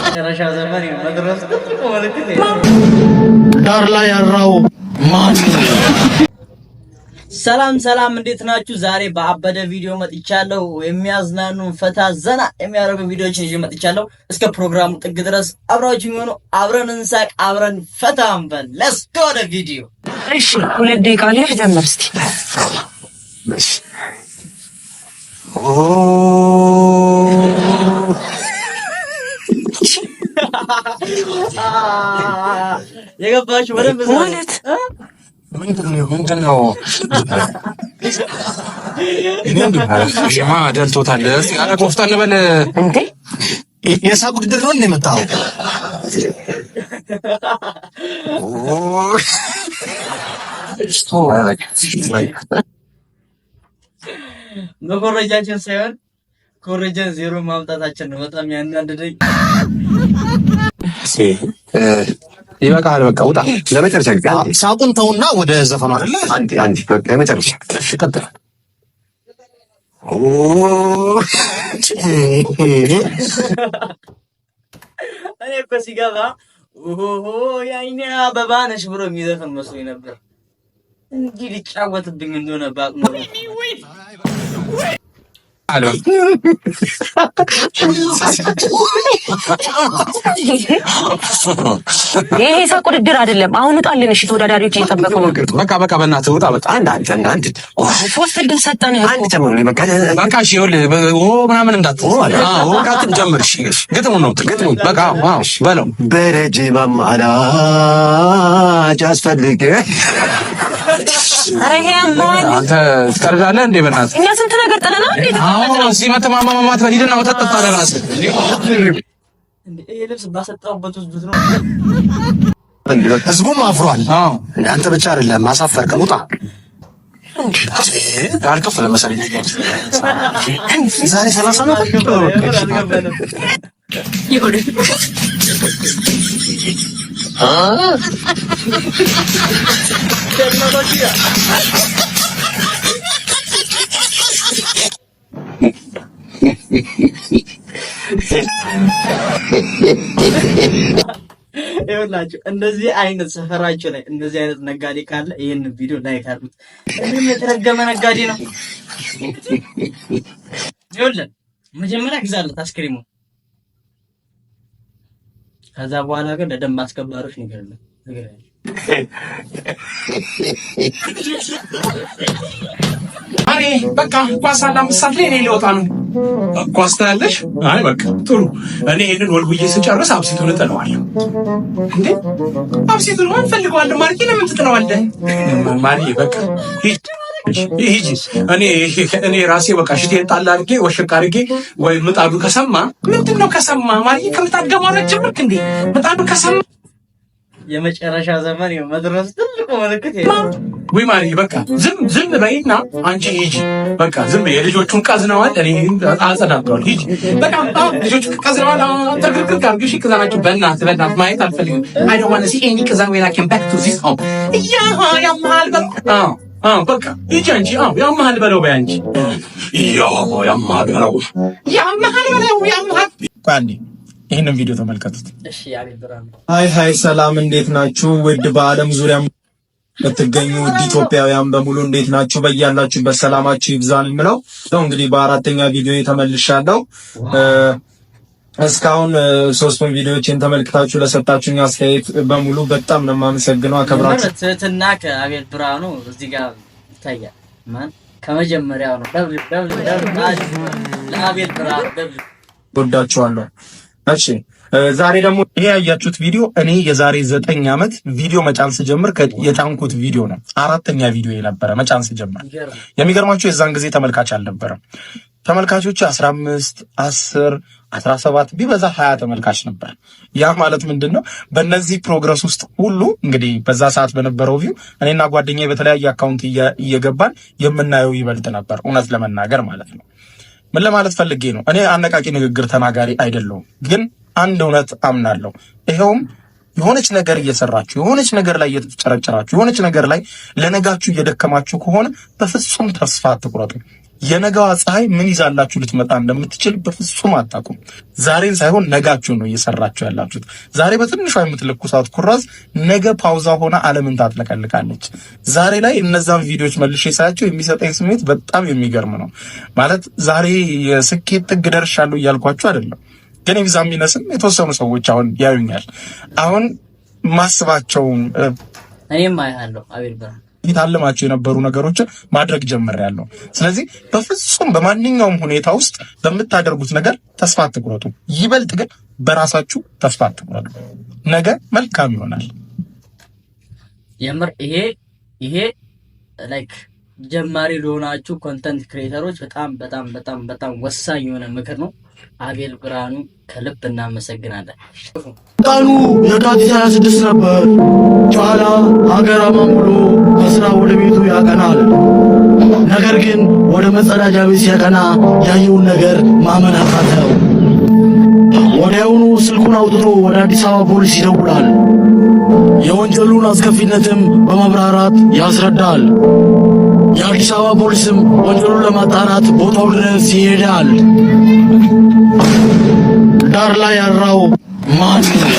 መጨረሻ ዘመን መድረስ ትልቁ ምልክት ይሄ ነው። ዳር ላይ ያራው ማን? ሰላም ሰላም፣ እንዴት ናችሁ? ዛሬ በአበደ ቪዲዮ መጥቻለሁ። የሚያዝናኑ፣ ፈታ ዘና የሚያደርጉ ቪዲዮዎችን ይዤ መጥቻለሁ። እስከ ፕሮግራሙ ጥግ ድረስ አብራችሁ የሚሆኑ አብረን እንሳቅ፣ አብረን ፈታ እንበል። Let's go ወደ ቪዲዮ። እሺ፣ 2 ደቂቃ ላይ ጀምር እስቲ። እሺ። ኦ። የገባችሁ በደንብ ማለት ምንድን ነው? ምንድን ነው? ማ ደልቶታል። እስኪ ኧረ ቆፍጠን በል። እንዴ? የሳቅ ውድድር ነው እንደ የመጣኸው? ኦ። መኮረጃችን ሳይሆን ኮረጃን ዜሮ ማምጣታችን ነው በጣም ያናደደኝ። ይበቃል። በቃ ውጣ። ለመጨረሻ ጊዜ አንዴ። ሳቁን ተውና ወደ ዘፈኑ አይደለ? አንዴ አንዴ፣ በቃ የመጨረሻ። እሺ፣ ቀጥል። ኦ። እኔ እኮ ሲገባ ኦሆ የአይኔ አበባ ነሽ ብሎ የሚዘፍን መስሎኝ ነበር። እንዲህ ሊጫወትብኝ እንደሆነ ባቅ ኖሮ። አለ። ይሄ የሳቅ ውድድር አይደለም። አሁን ውጣልን። እሺ፣ ተወዳዳሪዎች እየጠበቁ ነው። በቃ በቃ፣ በእናትህ ውጣ። በቃ አንድ አንድ አንድ አንድ። ሶስት እድል ሰጠን እኮ። አንድ ጨምሩ። በቃ። በቃ እሺ፣ ይኸውልህ ኦ ምናምን እንዳትል። አዎ በቃ ጀምር። እሺ፣ ግጥሙን ነው የምትል። ግጥሙን በቃ አዎ በለው። በረጅም አማላጅ አስፈልግ ኧረ ይሄ ያማል። አንተ ትቀልዳለህ እንዴ? በእናትህ። እኛ ስንት ነገር ጥለናል። እንዴት? አዎ፣ እዚህ መተማማማት በል። ሂድና ወተት ጠጣ ለራስህ። እንዴ፣ ይሄ ልብስ ባሰጣሁበት ውስጥ ነው። ህዝቡም አፍሯል። አዎ። አንተ ብቻ አይደለም፣ አሳፈርከን። ውጣ። አልከፈለም መሰለኝ። ዛሬ 30 ነው። አልገባንም። ቴክኖሎጂ። ይኸውላችሁ፣ እንደዚህ አይነት ሰፈራችሁ ላይ እንደዚህ አይነት ነጋዴ ካለ ይህን ቪዲዮ like አድርጉት። ምንም የተረገመ ነጋዴ ነው። ይኸውልህ፣ መጀመሪያ ግዛለት አስክሪሙ፣ ከዛ በኋላ ግን ለደንብ አስከባሪዎች ንገርልን። ንገርልን። እኔ በቃ ኳስ አለ 5 ሰዓት ላይ፣ እኔ ሊወጣ ነው። ኳስ ታያለሽ? አይ በቃ ጥሩ። እኔ ይሄንን ወልውዬ ስጨርስ አብሲቱን እጥለዋለሁ። እንዴ፣ አብሲቱን እንፈልገዋለሁ። ማርዬ፣ ለምን ትጥለዋለህ? ማርዬ፣ በቃ ሂጂ። እኔ ራሴ በቃ ሽቴን ጣል አድርጌ ወሸቅ አድርጌ ወይ ምጣዱ ከሰማ ምንድን ነው ከሰማ? ማርዬ፣ ከምጣድ ጋር ማውራት ጀመርክ እንዴ? ምጣዱ ከሰማ የመጨረሻ ዘመን መድረስ ትልቁ ምልክት ይሄ ነው። ወይ ማርዬ፣ በቃ ዝም ዝም በይና አንቺ ሂጂ። በቃ ዝም የልጆቹን ቀዝነዋል። እኔ አጸዳድተዋል። ሂጂ በቃ። አዎ፣ ልጆቹ ቀዝነዋል። ጥርግርግር አድርጊ። እሺ፣ ቅዘናቸው። በእናትህ በእናትህ ማየት አልፈልግም። I don't wanna see any ቅዘን when I come back to this home። ያ ያመሃል በለው። አዎ አዎ፣ በቃ ሂጂ አንቺ። አዎ፣ ያመሃል በለው በይ አንቺ። ያ ያመሃል በለው፣ ያመሃል በለው፣ ያመሃል። ቆይ አንዴ ይህንን ቪዲዮ ተመልከቱት። እሺ፣ አቤል ብርሃኑ። Hi hi፣ ሰላም፣ እንዴት ናችሁ? ውድ በዓለም ዙሪያ የምትገኙ ውድ ኢትዮጵያውያን በሙሉ እንዴት ናችሁ? በያላችሁበት ሰላማችሁ ይብዛን የምለው እንግዲህ በአራተኛ ቪዲዮ ተመልሻለሁ። እስካሁን ሶስቱን ቪዲዮዎችን ተመልክታችሁ ለሰጣችሁኝ አስተያየት በሙሉ በጣም ነው የማመሰግነው። አከብራችሁ ትህትና ከአቤል ብርሃኑ እዚህ ጋር ይታያል። ማን ከመጀመሪያው ነው። W W W ለአቤል ብርሃኑ W። ወዳችኋለሁ። እሺ፣ ዛሬ ደግሞ ይሄ ያያችሁት ቪዲዮ እኔ የዛሬ 9 ዓመት ቪዲዮ መጫን ስጀምር የጫንኩት ቪዲዮ ነው። አራተኛ ቪዲዮ የነበረ መጫን ስጀምር። የሚገርማችሁ የዛን ጊዜ ተመልካች አልነበረም። ተመልካቾች 15፣ 10፣ 17፣ ቢበዛ 20 ተመልካች ነበር። ያ ማለት ምንድን ነው? በእነዚህ progress ውስጥ ሁሉ እንግዲህ በዛ ሰዓት በነበረው view እኔና ጓደኛዬ በተለያየ account እየገባን የምናየው ይበልጥ ነበር፣ እውነት ለመናገር ማለት ነው። ምን ለማለት ፈልጌ ነው? እኔ አነቃቂ ንግግር ተናጋሪ አይደለሁም፣ ግን አንድ እውነት አምናለሁ። ይኸውም የሆነች ነገር እየሰራችሁ፣ የሆነች ነገር ላይ እየተጨረጨራችሁ፣ የሆነች ነገር ላይ ለነጋችሁ እየደከማችሁ ከሆነ በፍጹም ተስፋ አትቁረጡ። የነገዋ ፀሐይ ምን ይዛላችሁ ልትመጣ እንደምትችል በፍጹም አታውቁም። ዛሬን ሳይሆን ነጋችሁን ነው እየሰራችሁ ያላችሁት። ዛሬ በትንሿ የምትለኩሳት ኩራዝ ነገ ፓውዛ ሆና ዓለምን ታጥለቀልቃለች። ዛሬ ላይ እነዛን ቪዲዮዎች መልሼ ሳያቸው የሚሰጠኝ ስሜት በጣም የሚገርም ነው። ማለት ዛሬ የስኬት ጥግ ደርሻለሁ እያልኳችሁ አይደለም፣ ግን ይብዛም ይነስም የተወሰኑ ሰዎች አሁን ያዩኛል። አሁን ማስባቸውን እኔም አያለሁ አቤል ብርሃን የታለማቸው የነበሩ ነገሮችን ማድረግ ጀምሬያለሁ። ስለዚህ በፍጹም በማንኛውም ሁኔታ ውስጥ በምታደርጉት ነገር ተስፋ አትቁረጡ። ይበልጥ ግን በራሳችሁ ተስፋ አትቁረጡ። ነገ መልካም ይሆናል። የምር ይሄ like ጀማሪ ለሆናችሁ content creator ኦች በጣም በጣም በጣም በጣም ወሳኝ የሆነ ምክር ነው። አቤል ብርሃኑ ከልብ እናመሰግናለን። ቀኑ የካቲት 26 ነበር። ጫላ ሀገር አማን ብሎ ከስራ ወደ ቤቱ ያቀናል። ነገር ግን ወደ መጸዳጃ ቤት ሲያቀና ያየውን ነገር ማመን አቃተው። ወዲያውኑ ስልኩን አውጥቶ ወደ አዲስ አበባ ፖሊስ ይደውላል። የወንጀሉን አስከፊነትም በማብራራት ያስረዳል። የአዲስ አበባ ፖሊስም ወንጀሉን ለማጣራት ቦታው ድረስ ይሄዳል። ዳር ላይ ያራው ማን ነው?